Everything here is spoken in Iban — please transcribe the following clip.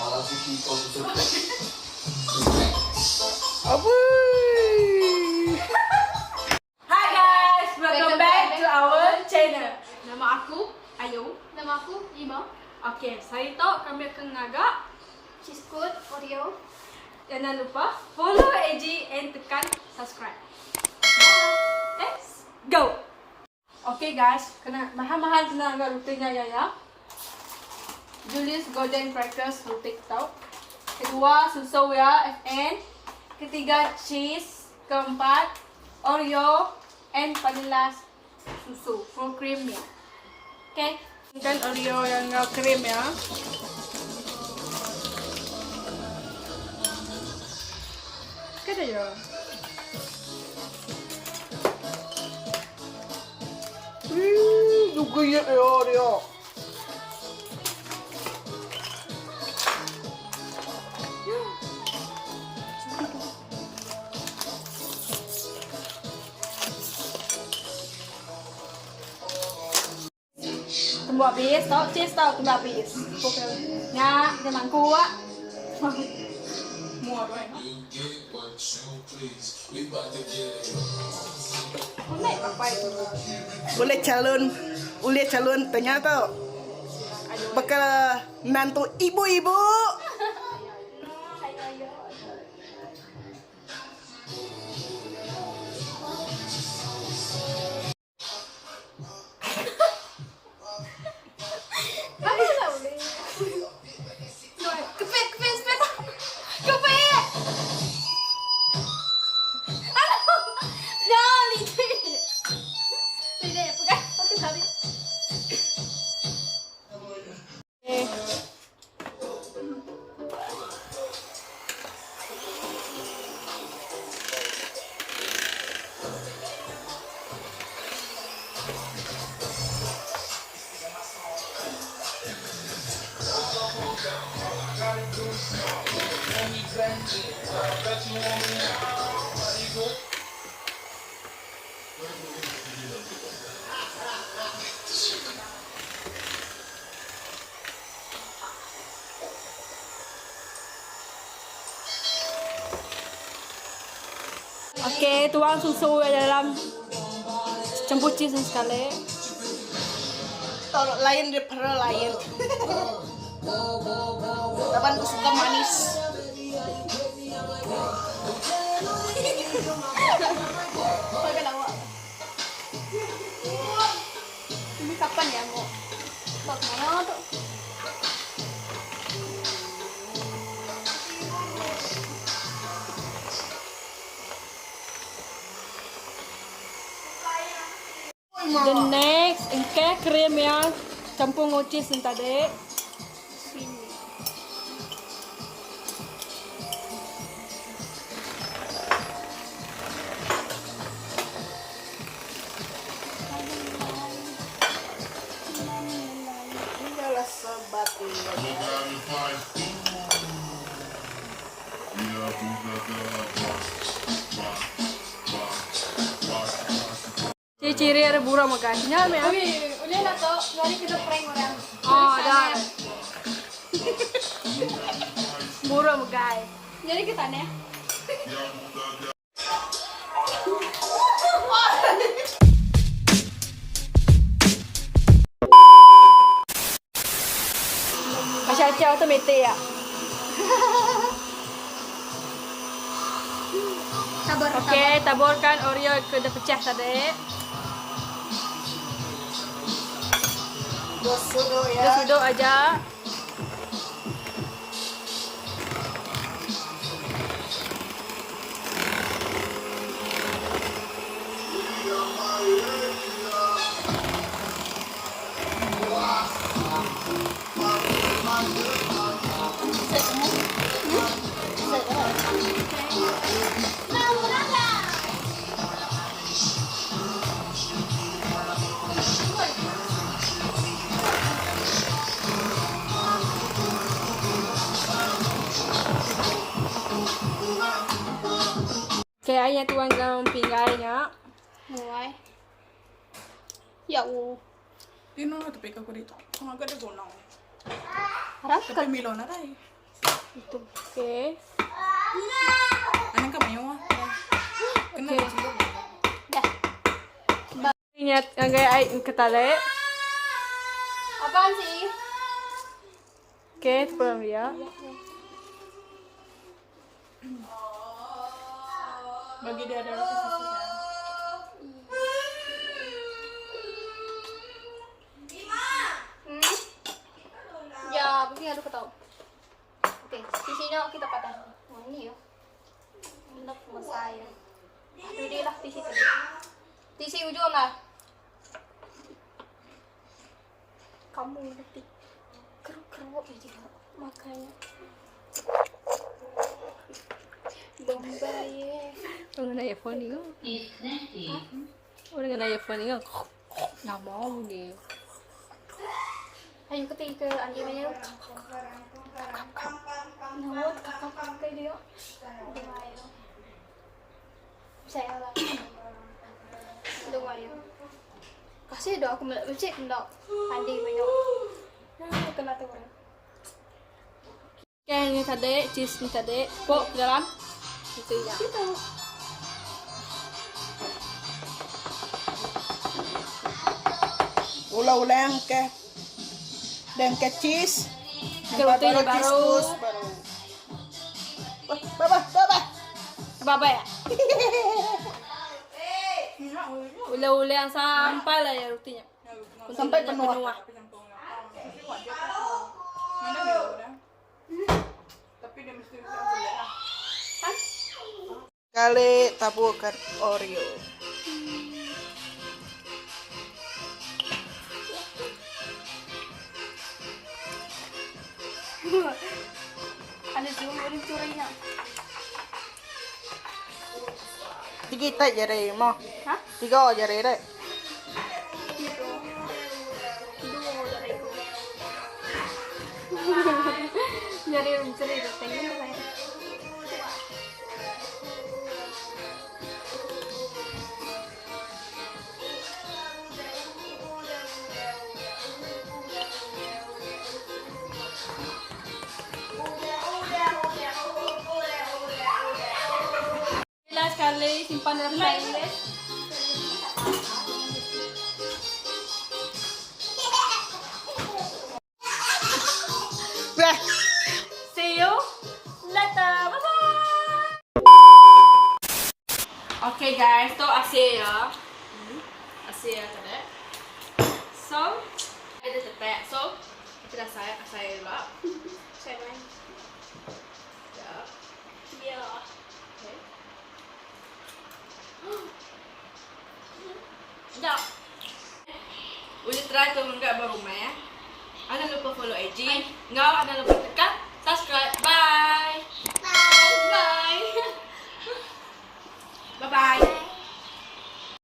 Hi guys, welcome back to our channel. Nama aku Ayu. Nama aku Ima. Okey, sehari tu kami akan ngaga Cheese curd Oreo. Jangan lupa follow AG and tekan subscribe. Let's go. Okay guys, kena bahan-bahan kena agak rutinya ya ya. Julie's Golden Crackers roti tau. Kedua susu ya FN. Ketiga cheese. Keempat Oreo and paling last susu full cream milk. Okay. Kan Oreo yang ngau cream ya. Kada ya. Dugu ya Oreo. Tumbuh habis, tau cheese tau tumbuh habis. Nya, dia mangku ah. Mua doang. Naik papai tu. Boleh calon, boleh calon ternyata bakal nantu ibu-ibu. Apa tak boleh? Kepit, kepit, kepit. Kepit. Aduh. Jangan licin. Licin, pegang. Aku tarik. Eh. Okey, tuang susu dalam campur cheese sekali. Tolok lain daripada lain. Laban aku suka manis. Pakai lawak. Ini kapan ya mau? Buat mana tu? The next, engke krim ya campur dengan cheese yang tadi. Sini. Inilah sebatu. Ciri-ciri ada buram guys. Nya me. Okey, boleh lah tu. Mari kita prank orang. Oh, dah. Buram guys. Jadi kita ni. Macam automatic ya. Tabur, Okey, taburkan Oreo ke dah pecah tadi. Dua sudu ya. Kita sudut aja. Okey, airnya tuang dalam pinggainya. Mulai. Ya Allah. Di no tapi aku dito. Kung agad ako na. Harap Tapi Milo na rai. Itu okey. Anang ka mayuh ah. Kena Okey. celup. Dah. Ingat ngagai ai engketalek. Apaan sih? Okey, tepung dia. Bagi dia ada roti susu sayang. Ya, mungkin ada ketahu. Okey, di sini kita patah. Oh, ini ya. Nak saya. Aduh, dia lah tisu tadi. Tisu ujung lah. Kamu lebih keruk-keruk aja makanya. Bombay. Orang kena earphone ni ke? Orang kena earphone ni ke? Nak mau ni. Ayo ketiga andi mana? Nawat kakak kakak dia. Lumayan. Saya lah. Lumayan. Kasih dah aku melak becik nak andi banyak. Nah, kena tu orang. Okay, ni tadi, cheese ni tadi. Pok ke dalam. Itu ya. Itu. Ulang-ulang ke dan ke cheese. Ke roti Baru baru. cheese terus, baru. Wah, Baba, baba. Bye-bye ya. Ulang-ulang sampai lah ya rotinya. Sampai penuh. Mana dia udah? Tapi dia mesti bisa boleh lah. Kali taburkan Oreo. Ada zoom orang curinya. Tiga tak jari mo. Hah? Tiga jari deh. Gitu. Dua jariku. Jari mencuri pengen saya. Last kali simpan dalam playlist. Wah. See you later. Bye bye. Okay guys, tu asyik ya. Asyik ya tadi. So, ada tetek. So, kita dah saya saya dulu. Saya main. Ya. Ya. Okay. Sekejap. Boleh try tu enggak baru rumah ya. Anda lupa follow IG. Ngau anda lupa tekan subscribe. Bye.